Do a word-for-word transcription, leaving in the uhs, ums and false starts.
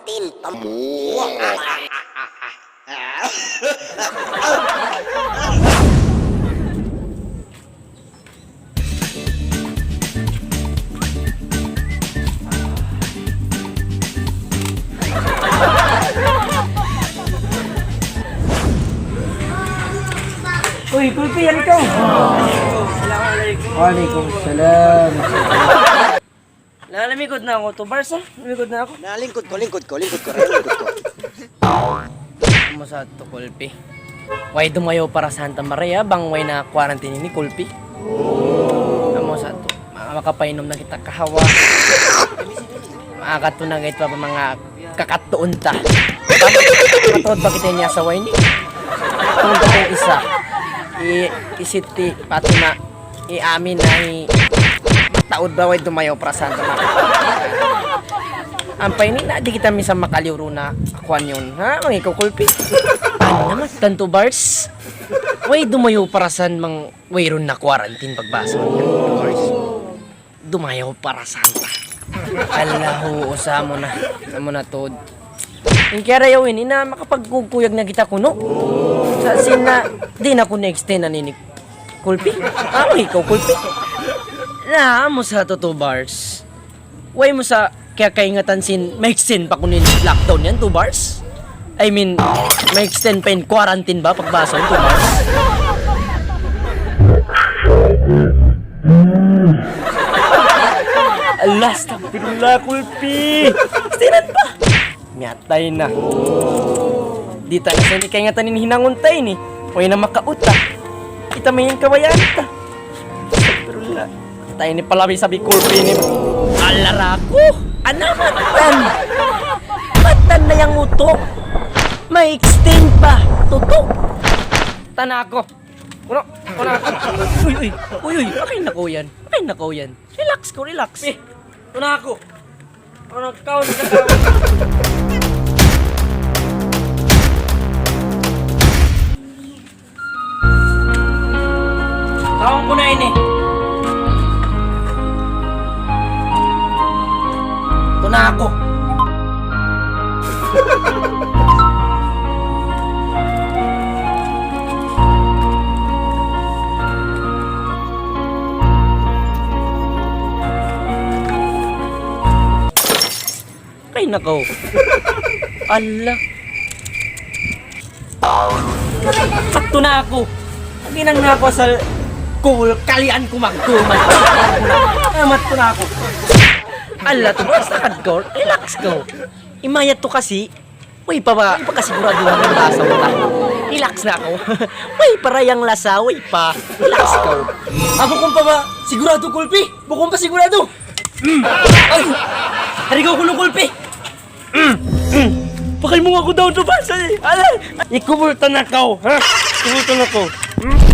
Tinta mu. Uy, Kulpi, yan ikaw. Assalamualaikum. Waalaikumsalam. Na, lamigod na aku, two bars, ha? Lamigod na aku. Na, lingkod ku, lingkod ku, lingkod ku, lingkod ku. Amu sa tu, Kulpi. Way dumayaw parasahan ta mari, ha, bang way na quarantine ini, Kulpi. Amu sa tu. Ma-, makapainum na kita kahawa. Makakatu na gaytu pa manga kakatuun ta. Mataud pa kita ini asawa ini. Tunggu ku isa. I, i Siti Fatima. I Amin na i mataud ba way dumayaw parasahan ta mari. Ampa ini na di' kita minsan makaliw duun na kuwan yan. Ha? Bang ikaw, Kulpi. Unu na man, two bars. Way dumayaw parasahan bang wayruun na quarantine pagbahasa yan, two bars. Dumayaw parasahan ta. Allahu, usa mu na. Amu na tuud. In kiyarayaw ini na makapagkukuyag na kita kunu'. Sa' sin na, di' na ku na-extend na ini, Kulpi. Amu ikaw, Kulpi. Na, amu sa tu, two bars. Way mu sa kiyakaingatan sin ma-extend pa kunu' in lockdown yan, two bars? I mean, ma-extend pa in quarantine ba, pagbahasa yan, two bars? Allah, astagfirullah, Kulpi. Extendan pa. Miyatay na. Di' ta na sa ini kaingatan in hinangun ta ini. Way na makauta. Kita' man in kabayaan ta. Astagfirullah. Tay ini pala bisa bi Kulpi ini. Alara ku. Unu, mattan. Mattan na yan utu'. Ma-extend pa. Tutu'. Tana aku. Uno, tana aku. Uy, uy. Uy, uy. Pakain na ku yan. Pakain na ku yan. Relax ku, relax. Eh, tana aku. Unu, kaun ka, kaun. Kaun ku na ini. Tana aku. Kay nakaw. Allah. Saktu na aku. Ginang na aku asal kul kalian ku magtuman. Amat tu na aku. Allah, tu basta ka, girl. Relax ka. Imayat tu kasi. Way pa ba? Way pa kasigurado na ang lasa mo ta. Relax na aku. Way pa rayang lasa. Way pa. Relax ka. Aku kung pa ba? Sigurado, Kulpi. Bukun pa sigurado. Mm. Ay! Harigaw ku na, Kulpi! Mm. Mm. Pakay mu nga aku daw ito, Pasay! Alay! Ikubul ta na kaw, ha? Ikubul ta na kaw. Mm.